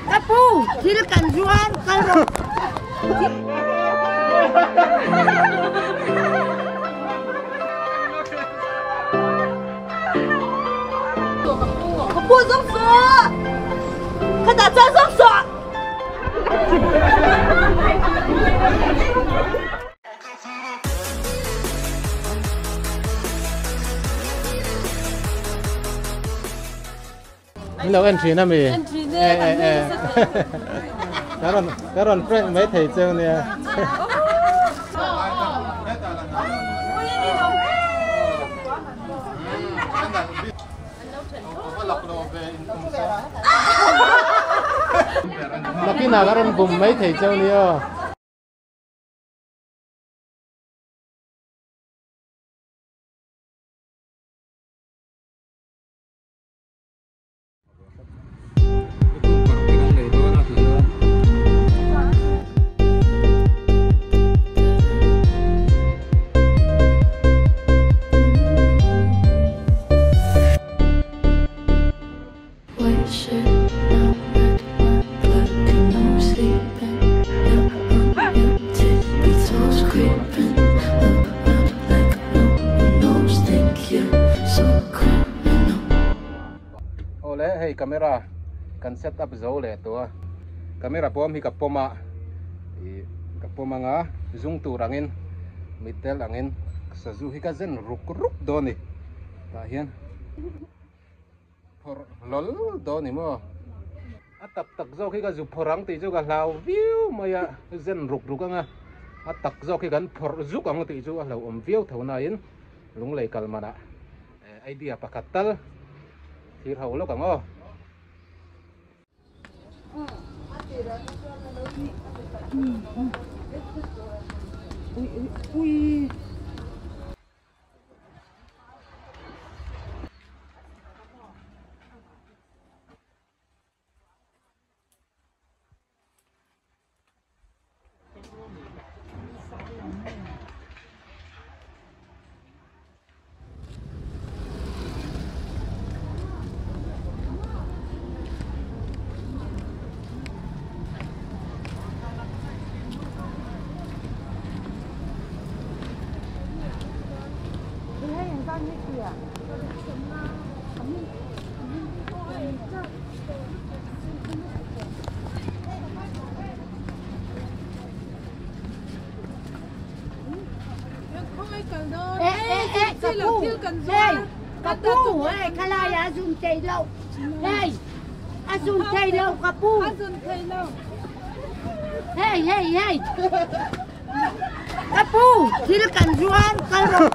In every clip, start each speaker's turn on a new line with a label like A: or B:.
A: Ka pu, thil kan zuar kal rawh. Ka pu zawng suh! Ka dah chuan zawng suh!
B: Min lo en thin ami?
C: En thin e, kan nui nasa teh.
B: Ka rawn ka rawn prank mai thei cheu nia. Nakinah ka rawn bum mai thei cheu nia aw. Awle hei camera kan set up zo leh tawh a camera bawm hi ka pawm a ih ka pawm anga zung tur angin mittel angin sazu hi ka zen ruk ruk dawn a ni tah hian. Phawrh hlawl dawn ni maw? A tak tak zawk hi ka zu phawrh ang tih chu ka hlau viau mai a, zen ruk ruk anga a tak zawk hi kan phawrh zuk ang tih chu a hlauhawm viau tho nain lunglei kal manah idea pakhat tal thlir ho lawk ang aw.
A: Ka pu hei khalai a zun thei lo hei a zun thei lo ka pu hei hei hei ka pu thil kan zuar kal rawh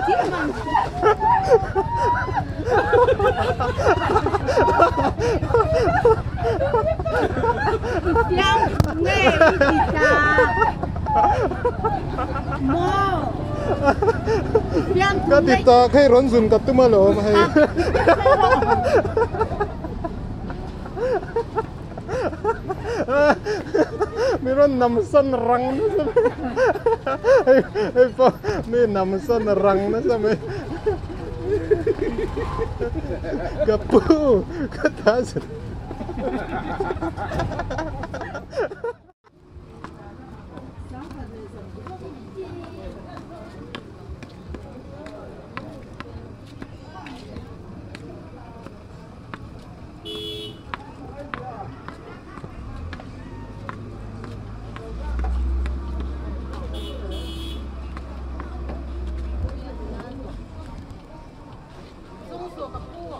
A: thil man Piang nge i ti ta maw
B: Ka ti tak hei rawn zun ka tum alawm hei. Mi rawn nam san rang nasa mai. Hei hei pawh mi nam san rang nasa mai. Ka pu ka ta zun.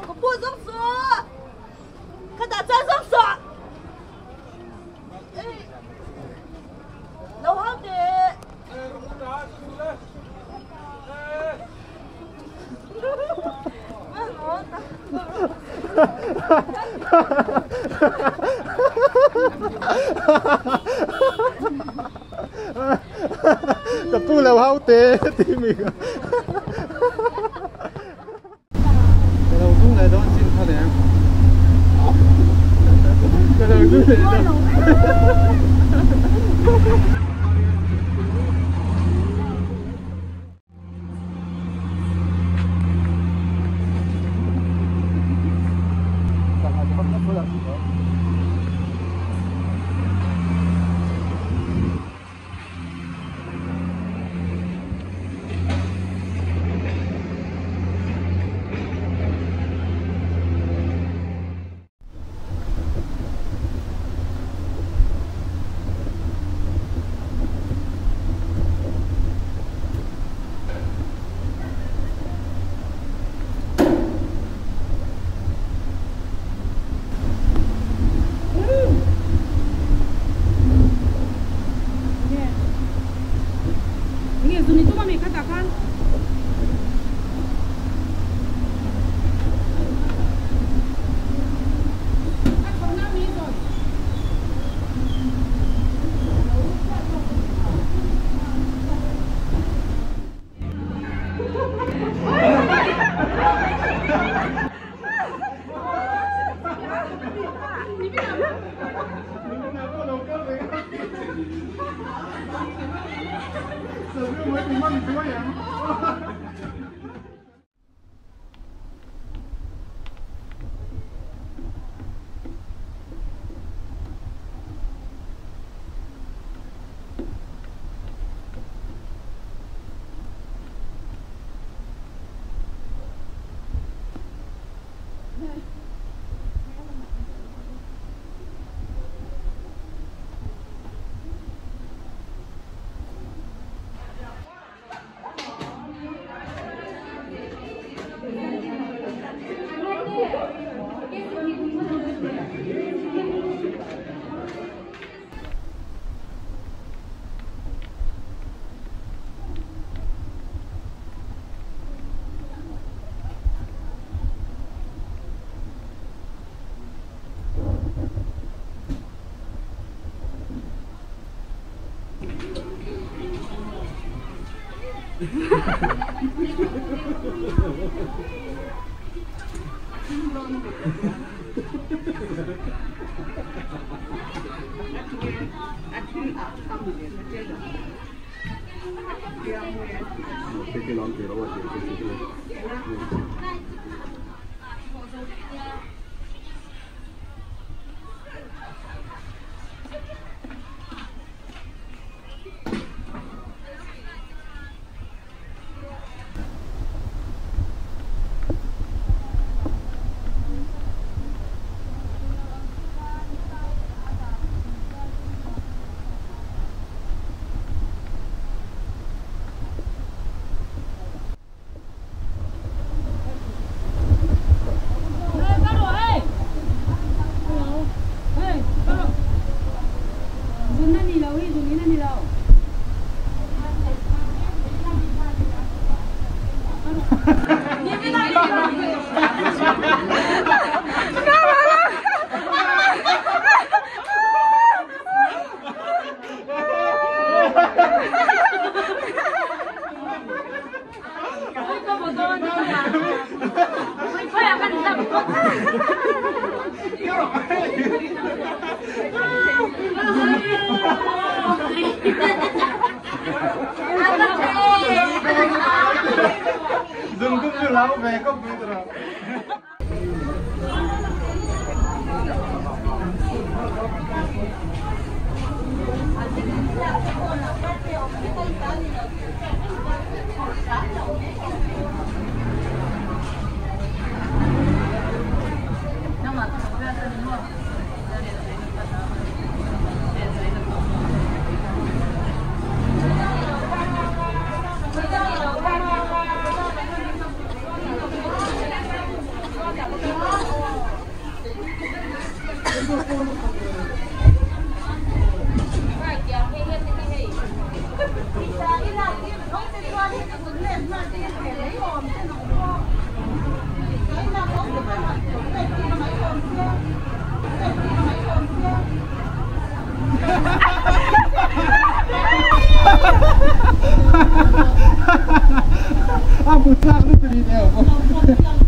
C: Ka pu zawng suh! Ka dah chuan zawng suh! Lo hau teh!
B: Ka pu lo hau teh ti mi ka. Ka lo zung leh dawn chin kha lem. Ka lo zung leh dawn. Dừng cũng chưa láo về không biết rồi.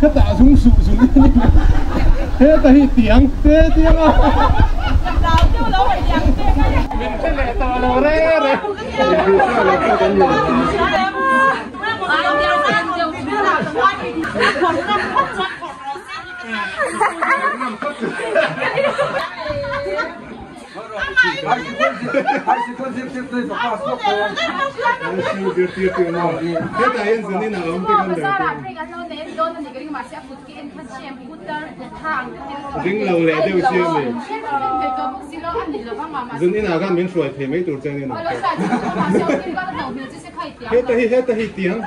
B: Cái tạ súng sụ súng thế ta hi tiếng thế tiếng à mình sẽ lại tò lò re rồi Dính lâu lẹ đều siêu mình. Dừng đi nào gan miếng suối thì mấy tụi chơi này. Hết ta hi tiếng.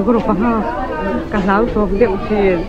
A: Tôi có ha, cả lão thuộc điệu thiền.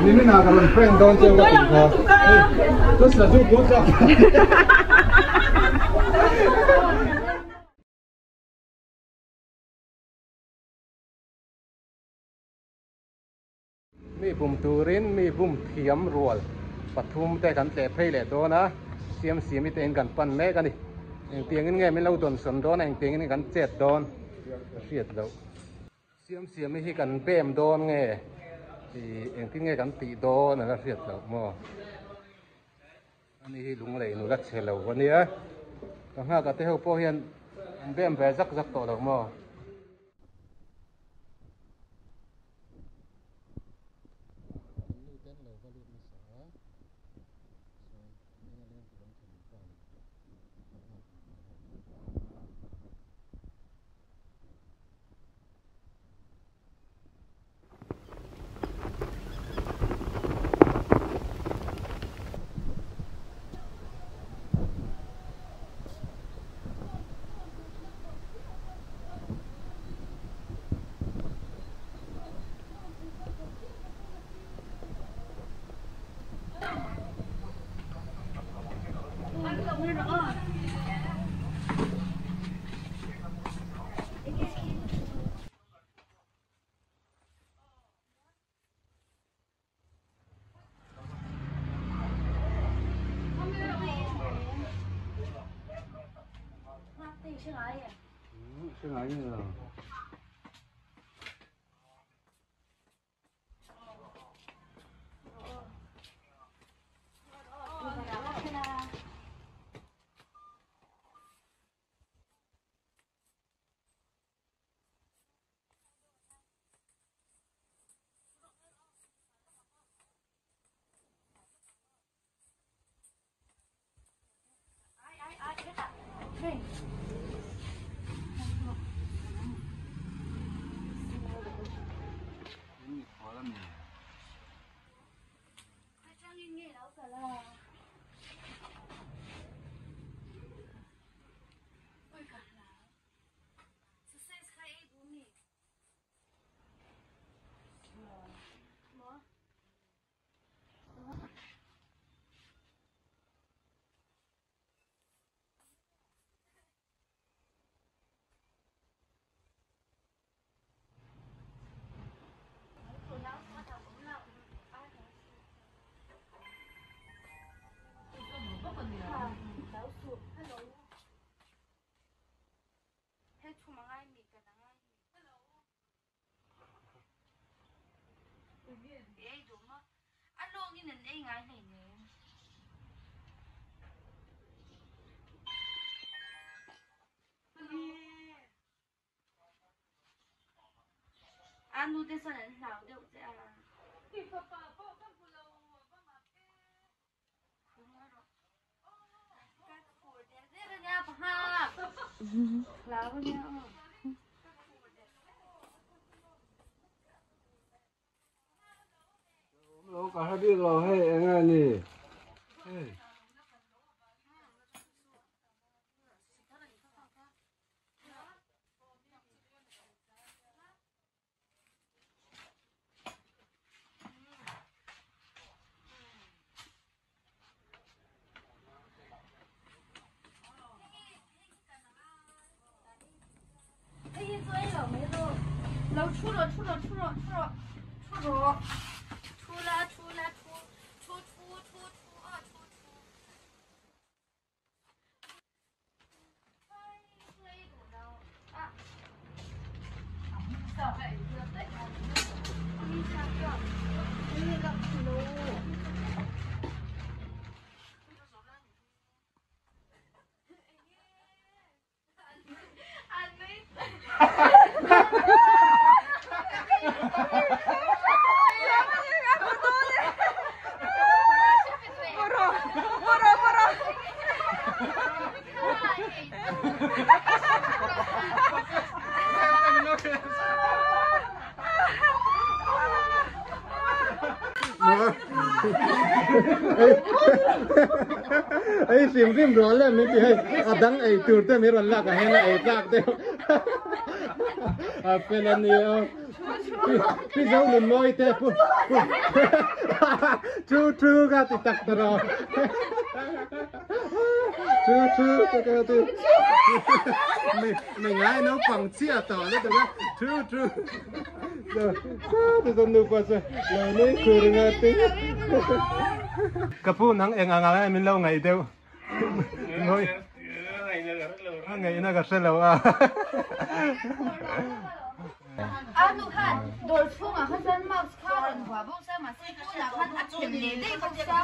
B: 你们哪个人 friend 当这个地方？这是就国家。Mi bum turin mi bum thiam rual pathum te kan tle phei leh dawn a siam siam i te in kan pan mek a ni engtiang in nge min lo dawn sawn dawn a engtiang in kan chet dawn a hriat loh siam siam i hi kan bem dawn nge ih engtin nge kan tih dawn a la hriat loh maw ani hi lunglei nula chhe lo a nia ka nghak a te ho pawh hian an bem ve zak zak tawh lo maw. 是哪一个？ 老搞啥的老黑俺呢？哎。Ei hrim hrim rawh le min ti hei a dang ei tur te min rawn lak ah hian a ei tlak deuh a fel a ni aw pi zo nun mawi te pu pu thu thu ka ti tak ta rawh thu thu te ka ti mi mi ngai naupang chiah tawh lutuk a thu thu. Ka pu nang eng anga nge min lo ngaih deuh ngawi a ngaihna ka hre lo a.
C: A nu khan dawr chhungah kha chuan mask kha a rawn vuah bawk sa mahse tunah khan a them leh daih bawk sa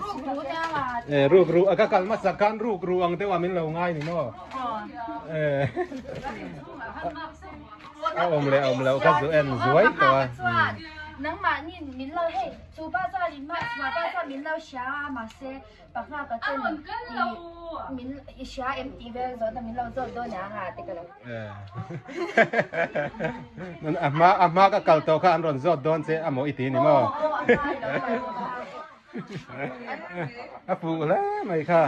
C: ruk ru nia a.
B: E ruk ru a ka kal hmasa khan ruk ru ang deuh a min lo ngai ni maw? E. A awm leh awm loh ka zu en zuai tawh a.
C: Chuan nangmahni min lo hei chu pa chuan in mah chhuah pa chuan min lo hria a mahse panga ka ten i min i hria em tih vel zawhna min lo zawt dawn ang a ti ka lo.
B: A hma a hma ka kal tawh kha an rawn zawt dawn che amaw i ti ni maw? A fuh hle mai kha.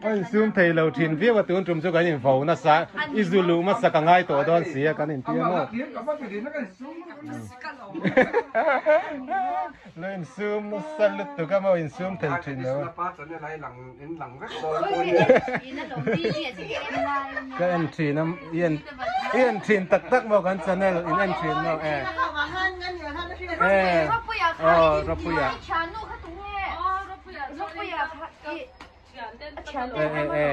B: A insum thei lo thin viau a tun tum chu kan invo nasa i zu luh hmasa ka ngai tawh dawn si a kan inti a maw. Lo insum nasa lutuk a maw insum thei thin lo. Ka en thin a i en i en thin tak tak maw kan channel in en thin maw e e aw Ropuia e e e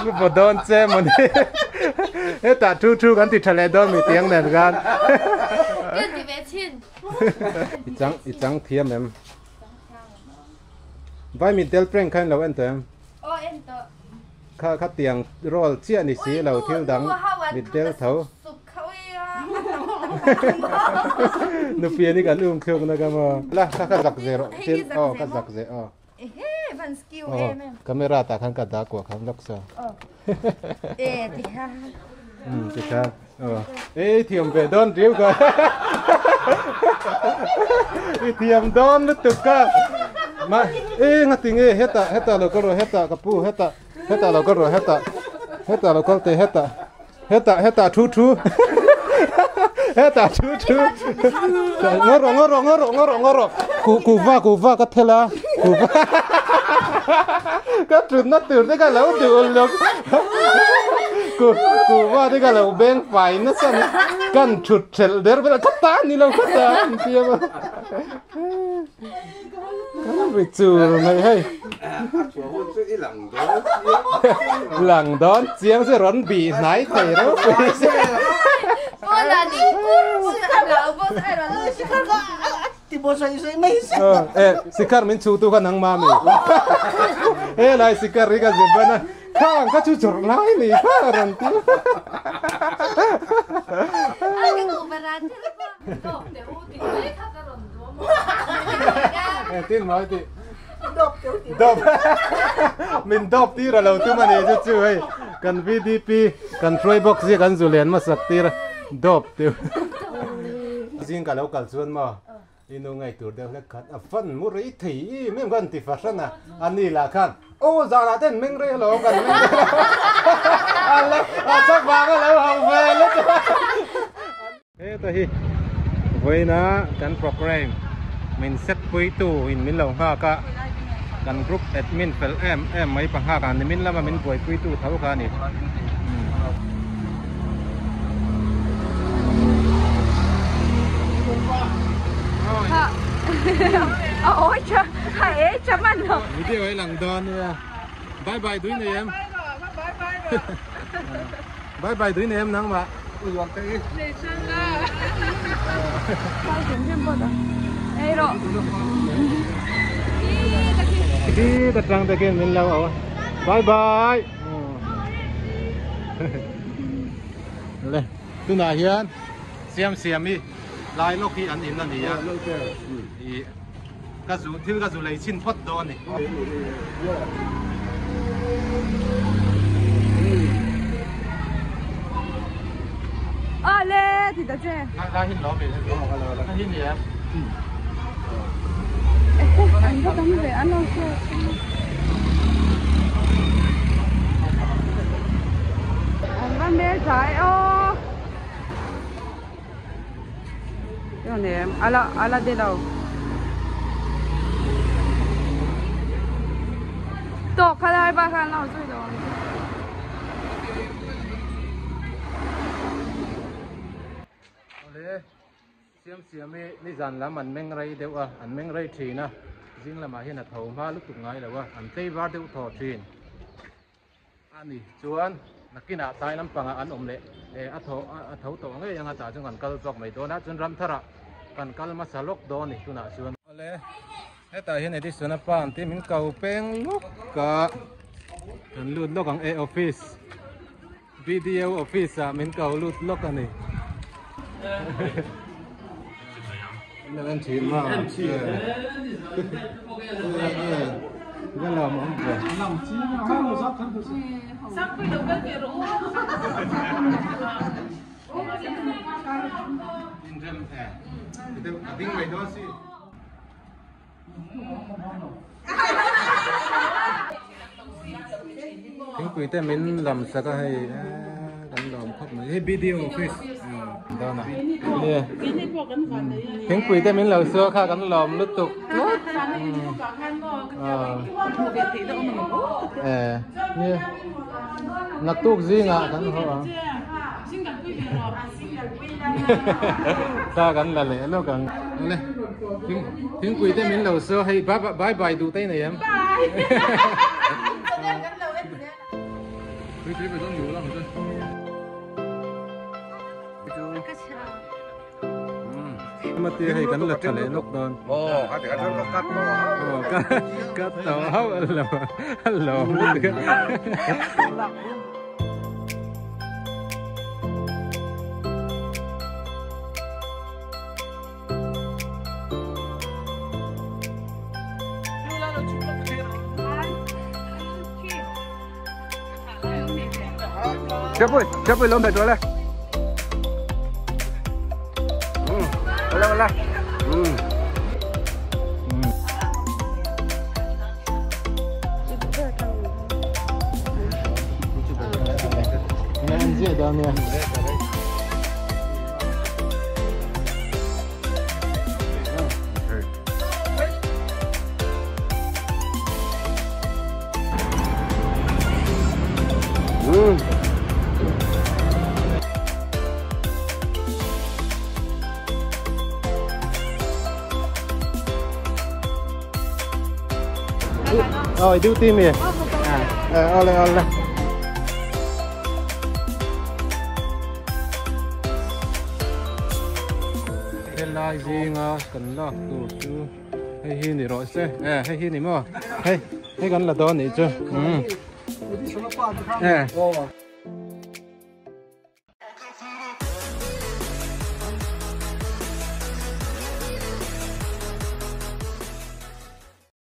B: Lu bo dawn che maw ni hetah thu thu kan ti tha leh dawn mi tiang nen khan i chang i chang thiam em vai mi del prank kha in lo en tawh em kha kha tiang roll chiah ni si lo thil dang mitdel tho. Nupian hi kan um thluk na ka maw. La kha kha zak ze rawh tin aw ka zak ze aw.
C: Ehe van skill em em.
B: Camera tah khan ka dah kuah khan lawk sa.
C: E ti kha.
B: Ti kha. Aw. E thiam ve dawn riu ka. I thiam dawn lutuk ka. Ma e ngati nge hetah hetah lo kal rawh hetah ka pu hetah hetah lo kal rawh hetah hetah lo kal teh hetah. Hetah hetah thu thu hetah thu thu ngawr ngawr ngawr ngawr ngawr ku ku va ku va ka thela ku va ka thut na tur te ka lo duh luk ku ku va te ka lo beng fai na san kan thut thel der vel ka ta ni lo ka ta an tia ma Ri chur mai hei. Lang dawn chiang se rawn bih hnai thei ropui se. E sikar min chhu tu kha nangmah mi. He lai sikar hi ka zir ban a khang kha chu chawrh lai ni kha rawn ti. Tin mai ti. Dawp. Min dawp tir a lo tum a ni chu chu hei kan VDP kan hruai bawk sia kan zu len hmasak tir a dawp tiu. Zing ka lo kal chuan maw i nu ngei tur deuh hlek khat a fan mu rei thei em em khan ti fahran a a ni lah khan aw zanah ten meng rei alawm kan meng rei a a chak vang a lo hau ve lutuk a. Heta hi vawiina kan programme min set puitu in min lo nghak a, kan group admin fel em em mai panghak ah nimin lama min buaipuitu tho kha a ni. Video hi lang dawn nia. Bye bye dui nei em. Bye bye dui nei em nangmah. Khi ta tang te khin min lo au bye bye. Le tunah hian siam siam hi lai lawk hi an in a ni a. I. Ka zu thil ka zu lei chhin phawt dawn a ni.
A: Awle ti ta che.
B: La hin lo mi. La hin ni em.
A: An va tam ve an lo hriat. An va hmel tha e aw. Ala ala de lo. Tawk kha lai ba khan lo zui lo.
B: Awle siam siam hi nizan lam an meng rei deuh a an meng rei thin a zing lamah hian a tho hma lutuk ngai lo a an tlei var deuh thaw thin. A ni chuan nakinah tlai lampangah an awm leh eh a tho a tho tawh ngei anga tah chuan kan kal zawk mai dawn a chuan ramtharah kan kal hmasa lawk dawn a ni tunah chuan. Awle hetah hian Edison a pa an tih min ko peng lawk a kan lut lawk ang e office BDO office ah min ko lut lawk a ni. Lo en thin ma. En thin. Ga lo mong ve. In rem e. A ding mai dawn si. Thingpui te min lam sak a hei kan lawm khawp mai hei BDO office dawn a nia thingpui te min lo suak kha kan lawm lutuk tlat nia naktuk zingah kan haw ang Thla kan la leh lawk ang. Awle. Thingpui te min lo saw hei bye bye duh te nei em. Bye. Mati hei kan la tha leh lawk dawn.
D: Aw ka ti ka chuan ka cut tawh hauh.
B: Cut tawh hauh lo. Lo.
D: 这不这不两百多嘞，嗯，过来过来，嗯。嗯。
B: Rồi, duty mi. À, ole ole. Helai zinga kan lak tur chu hei hi ni rawh se eh hei hi ni maw hei hei kan la dawn nih chu eh.